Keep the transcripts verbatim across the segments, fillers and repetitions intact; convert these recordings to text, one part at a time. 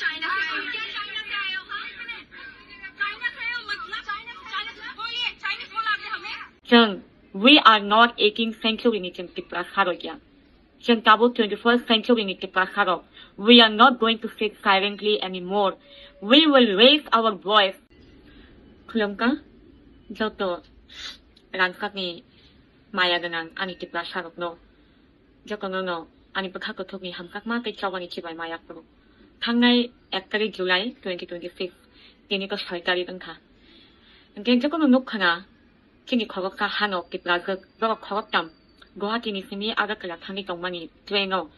चाइना से आए हो? क्या चाइना से आए हो? हाँ? चाइना से आए हो? मतलब, चाइना से, चाइना से बोलिए, चाइनीज बोला आपने हमें? Chwng, we are not eighteen century ni chwng Tiprasa rok ya. Chwng tabuk twenty-first century ni Tiprasa rok. We are not going to sit silently anymore. We will raise our voice. Khulumkha, joto rangkakni maya gwnang ani Tiprasa rokno. Jotono no ani bwkha kuthukni hamjakma tei chobani chibai ma yaphuru. Thangnai ek tarik July twenty twenty-six, tini ko soi tarik wngkha. Hwnkhe jotono nukkhana, chini khoroksa hano Tiprajwk borok khoroktham Guwahati ni simi Agartala thangwi tongmani train o,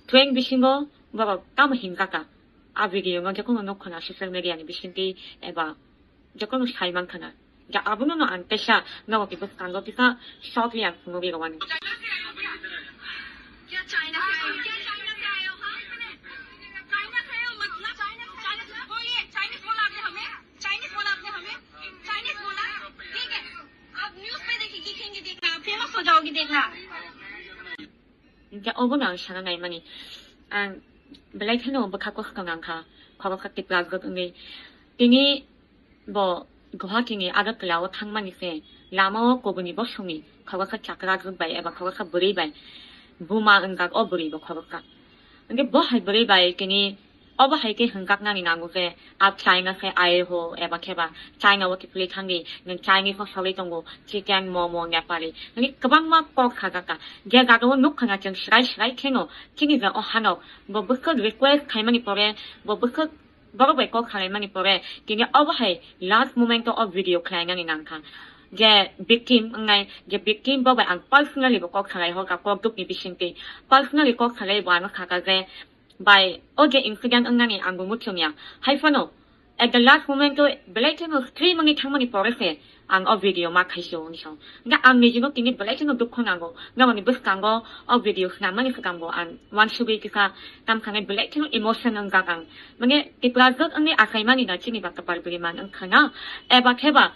train bisingo borok tamo hinjaka. A video no jotono nukkhana social media ni bisingtwi eba jotono sai mankha na. Ja abono no ang teisa nogo ki bwskango kisa shortly ang phunugwi rwani. क्या चाइना से आए हो? क्या चाइना से आए हो? हाँ? चाइना से आए हो? मतलब, चाइना से, चाइना से बोलिए, चाइनीज बोला आपने हमें? चाइनीज बोला आपने हमें? चाइनीज बोला? ठीक है, आप न्यूज़ पे देखिए, दिखेंगे, देखना, फेमस हो जाओगे, देखना। Hwnkhe obono ang sana naimani. Ang belai kheno bwkha kosto nangkha, khoroksa Tiprajwk wngwi. Tini bo Guwahati ni Agartala o thangmani se lama o kubuni bosongni khoroksa chakrajwk bai eba khoroksa bwrwi bai buma wngjak o bwrwi bo khoroksa. Hwnkhe bo hai bwrwi bai tini obo hai khe hwnjaknani nango je, a China se aye ho, eba khe ba China o kiphilwi thangdi, nwng Chinese o sogwi tongo, chicken, momo, Nepali. Hwnwi kwbangma kok sajak kha. Je jaga o nukha na chwng swrai swrai kheno, chini je o hanok, bo bwswk request khaimani pore, bo bwswk borok bai kok salaimani pore, tini obo hai last moment o video khlainani nangkha. Je victim wngnai, je victim bo bai ang personally bo kok salai hor kha, kok dukni bisingtwi. Personally kok salai bo ano sakha je, bai, o je incident wngnani ang bo muchung ya. Hai phano, at the last moment o belai kheno stream wngwi thangmani pore se ang o video ma khaisio hwnwi sao. Hwnkhe ang nijino tini belai kheno dukho nango. Naboni bwskango o video swnamnani swkang bo ang uansugwi kisa tamo sanai belai kheno emotion wngjak ang. Mane Tiprajwk wngwi achaimani no chini ba kwpal bwrwi man wngkha na. Eba khe ba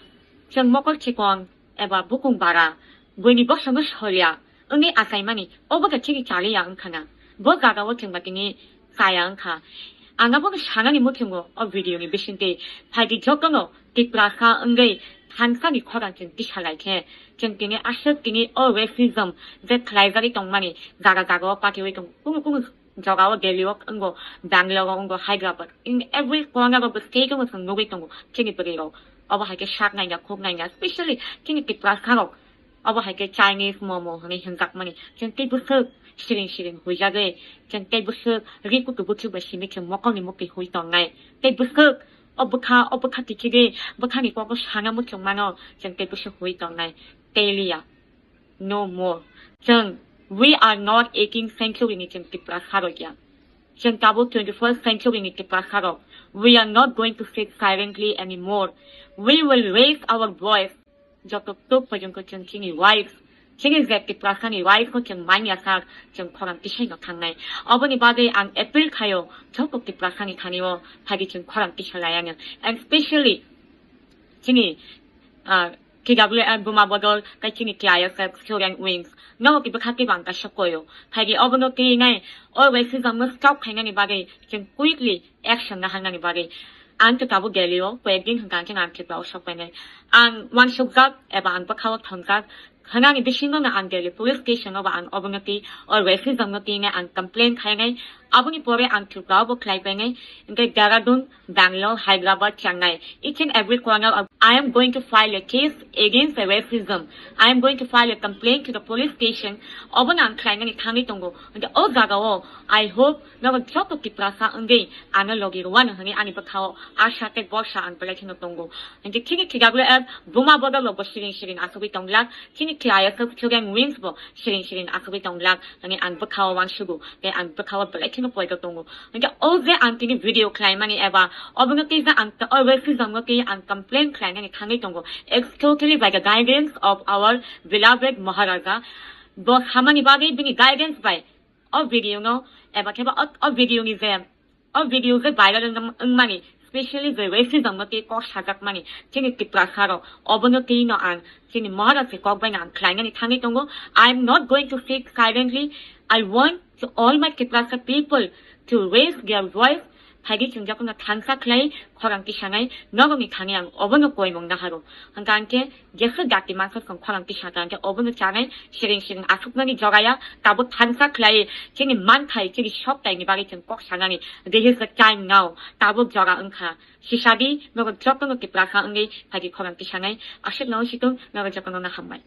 chwng mokol chikon eba bukung bara buini bosongno solia wngwi achaimani, obo khe chini chaliya wngkha na. Bo jaga o chwng ba tini chaya wngkha. Ang abono sanani muchungo o video ni bisingtwi, phaidi jotono Tiprasa wngwi thansani khorang chwng tisa lai khe, chwng tini aswk tini o racism je khlaijagwi tongmani jaga jaga o patiwi tongo, kunu kunu jagao Delhi o wngo, Bangalore o wngo, Hyderabad, in every corner of the state o chwng nugwi tongo chini bwrwi rok. Obo hai khe sak naina, khuk naina, specially chini Tiprasa rok. Obo hai khe Chinese momo hwnwi hwnjakmani. Chwng tei bwswk siring siring huijagwi, chwng tei bwswk ri kutu bwswk bai simi chwng mokolni mukti hui tongnai. Tei bwswk o bwkha, o bwkha tikhigwi bwkhani kogo sana muchung mano, chwng tei bwswk hui tongnai. Tei liya. No more. Chwng, we are not eighteenth century ni chwng Tiprasa rok ya. Chwng tabuk twenty-first century ni Tiprasa rok. We are not going to sit silently anymore. We will raise our voice. Joto tok porjonto chwng chini rights, chini je Tiprasa ni rights no chwng manya sak, chwng khorang tisai no thangnai. Oboni bagwi ang appeal khaio joto Tiprasa ni thani o, phaidi chwng khorang tisa lai ano. And specially chini, ah, T W F Buma Bodol, tei chini T I S F Student Wings. Nogo kibo kha kibo ang kaisa koyo. Phaidi obono twi nai, o racism no stop khainani bagwi, chwng quickly action na hangnani bagwi. Ang to tabuk Delhi o, koyek din hwnkha ang chwng ang Tripura o sok painai. Ang uansukjak, eba ang bwkha o thongjak, hwnani bisingo no ang Delhi police station o ba ang obono twi, o racism no twi nai ang complain khainai. Aboni pore ang Tripura o bo khlai painai. Hwnkhe Dehradun, Bangalore, Hyderabad, Chennai, each and every corner of, I am going to file a case against the racism. I am going to file a complaint to the police station. Obono ang khlainani thangwi tongo. Hwnkhe o jagao, I hope, nogo joto Tiprasa wngwi ano logi rwano hwnwi ani bwkhao asha tei borsa ang belai kheno tongo. Hwnkhe chini T W F Buma Bodol rok bo siring siring asugwi tonglak, chini T I S F Student Wings bo siring siring asugwi tonglak. Hwnwi ang bwkhao uansugo, tei ang bwkhao belai kheno poito tongo. Hwnkhe o je ang tini video khlaimani eba obono twi je ang o racism no twi ang complain khlainani thangwi tongo. It's totally by the guidance of our beloved Maharaja. Bo samani bagwi bini guidance bai o video no eba khe ba o, o video ni je O video je viral wng-, wngmani, specially je racism no tei kok sajakmani, chini Tiprasa rok, obono twi no ang, chini Maharaj ni kok bai no ang khlainani thangwi tongo. I am not going to sit silently. I want to all my Tiprasa people to raise their voice Phaidi chwng jotono thansa khlai khorang tisanai nogoni thani ang obono koimung naharo. Hwnkha hwnkhe jesa jati mansok chwng khorang tisaka hwnkhe obono chanai siring siring asuknani jogaya tabuk thansa khlai chini manthai chini soktaini bagwi chwng kok sanani. This is the time now. Tabuk jora wngkha. Sisadi nogo jotono Tiprasa wngwi phaidi khorang tisanai aswkno situng nogo jotono hambai.